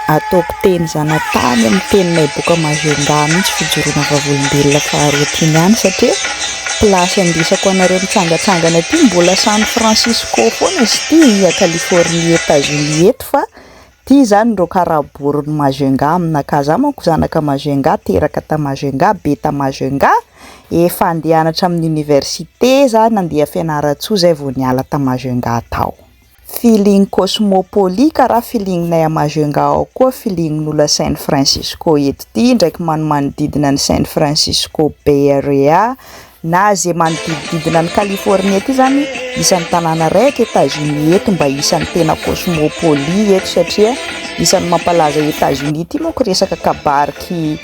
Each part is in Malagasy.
Ataoko teny zanatany amin'ny teninay boka Majunga mihitsy fijoroana vavolombelona faharoa ty niany satria place andesako anareo mitsangatsangana aty mbola San Francisco foana izy ity a Californie, États-Unis eto, fa ty zany reo karaboron'ny Majunga aminakahy. Za manko zanaka Majunga, teraka ta Majunga, be ta Majunga, efa andeha hianatra amin'ny université za, nandeha Fianarantsoa zay vao niala ta Majunga tao. Feeling cosmopolite karaha feelingnay a Majunga ao koa feelingn'olo a San Francisco eto ty ndraiky manimanodidina ny San Francisco Bay Area na zay manodidididina ny Californie ty zany. Isan'ny tanàna raiky États-Unis eto mba isan'ny tena cosmopolite eto, satria isan'ny mampalaza États-Unis ty manko resaka kabariky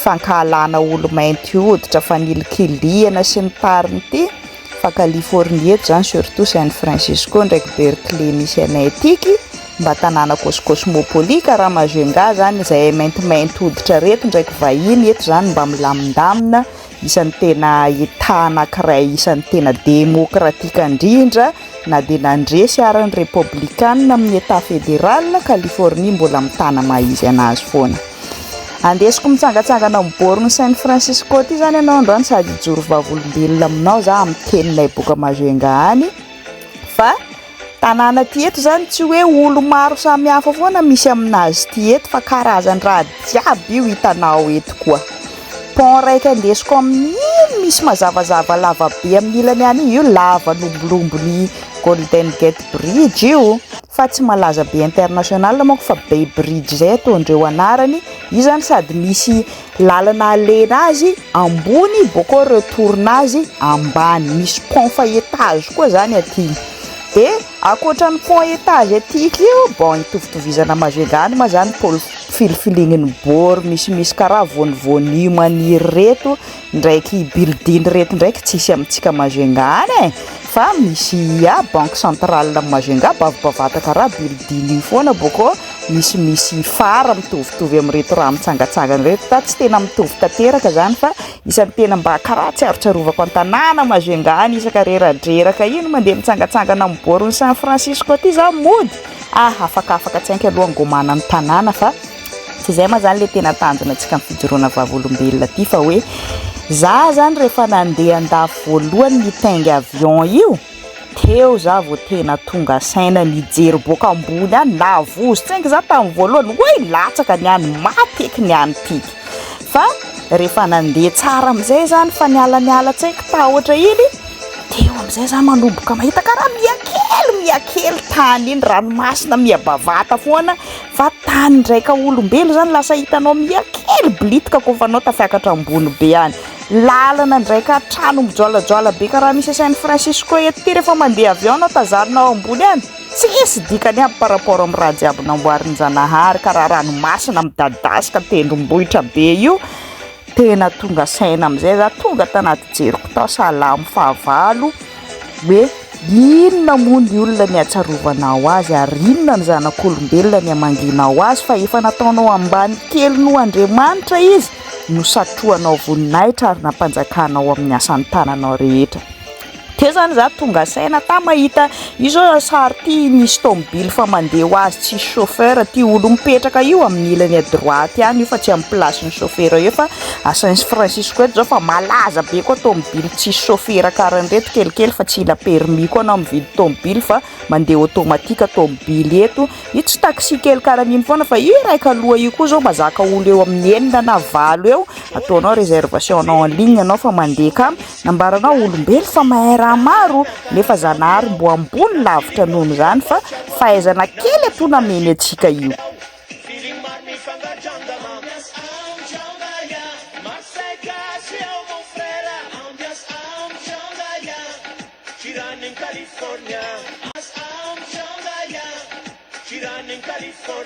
fankahalana olo mainty hoditra, fanilikiliana sy ny tariny ty. Fa Californie eto zany, surtout San Francisco ndraiky Berkeley misy anay atiky, mba tanàna cosmopolite karaha Majunga zany. Zay maintimainty hoditra reto ndraiky vahiny eto zany mba milamindamina. Isan'ny tena état anankiray isan'ny tena démocratique indrindra, na de nandresy ara ny républicaine amin'ny état fédéral, Californie mbola mitana maha izy anazy foana. Andesiko mitsangatsangana amin'ny borony San Francisco ty zany ianao androany, sady hijoro vavolombelona aminao za amin'ny teninay boka Majunga any fa tanàna ty eto zany tsy hoe olo maro samy hafa foana misy aminazy ty eto, fa karazany raha jiaby io hitanao eto koa. Pont raiky andesiko amin'iny misy mazavazava lavabe amin'ny ilany any io, lava lombolombo Golden Gate Bridge io, fa tsy malaza be international manko, fa Bay Bridge zay ataondreo anarany io zany. Sady misy lalana alena azy ambony boko retourna azy ambany, misy pont fa étage koa zany aty. De ankoatran'ny pont étage atiky io, bon, itovitovizana Majunga any ma zany pôly filifiligniny bord misimisy karaha voanivoanio maniry reto ndraiky building reto ndraiky tsisy amintsika Majunga any e, fa misy a banque centrale Majunga bavibavata karaha building io foana boko misimisy fara mitovitovy amin'reto raha mitsangatsangana reto. Ta tsy tena mitovy tanteraka zany, fa isan'ny tena mba karaha tsiarotsarovako an-tanàna Majunga any isaka reradreraka iny mandeha mitsangatsangana amin'ny borony San Francisco aty za mody. Ah, afakafaka tsy haiko aloha angomana ny tanàna, fa tsy izay ma zany le tena tanjona antsika amin'ny fijoroana vavolombelona ty, fa hoe za zany rehefa nandeha andafy voalohany nitaingy avion io teo, za vao tena tonga saina nijery boaka ambony any navozo tsy haiko za tamin'ny voalohany hoe latsaka ny any, maty eky ny any tiky. Fa rehefa nandeha tsara amizay zany, fa nialaniala tsy haiko tahotra iny teo amizay, za manomboka mahita karaha miakely miakely tany iny, ranomasina miabavata foana, fa tany ndraika olombelo zany lasa hitanao miakely bilitika kofa anao tafiakatra ambony be any. Lalana ndraika trano mijoalajoala be karaha misy San Francisco eto ty, rehefa mandeha avion anao tazarinao ambony any, tsisy dikany aby par rapport amin'ny raha jiaby namboarin'ny Zanahary, karaha ranomasina midadasika, tendrombohitra be io. Tena tonga saina amizay za tonga tanaty jeriko tao salamo fahavalo hoe: "Inona moa ny olona ny atsarovanao azy, ary inona ny zanak'olombelona ny amanginao azy, fa efa nataonao ambany kely noho Andriamanitra izy, no satrohanao voninahitra ary nampanjakanao amin'ny asan'ny tananao rehetra." Teo zany za tonga saina ta mahita io zao sary ty, misy tomobily fa mandeha ho azy tsisy chauffeur ty, olo mipetraka io amin'ny ilany à droite any io, fa tsy amin'ny place ny chauffeur io. Fa a San Francisco eto zao fa malaza be koa tomobily tsisy chauffeur karahan'ireto kelikely, fa tsy ila permis koa anao mividy tomobily, fa mandeha automatique tomobily eto. Io tsy taxi kely karahan'iny foana, fa io raika aloha io koa zao mazaka olo eo amin'ny enina na valo eo. Ataonao réservation anao en ligne anao fa mandeha kamy nambaranao. Olombelo fa mahay raha maro, nefa Zanahary mbo ambony lavitra noho zany, fa fahaizana kely atona meny atsika io. Feeling maro mifangadrangama. Ambiance amjanga ya Marseille gasy ao mon frère. Ambiance amjanga ya Kirany California. Ambiance amjanga ya Kirany California.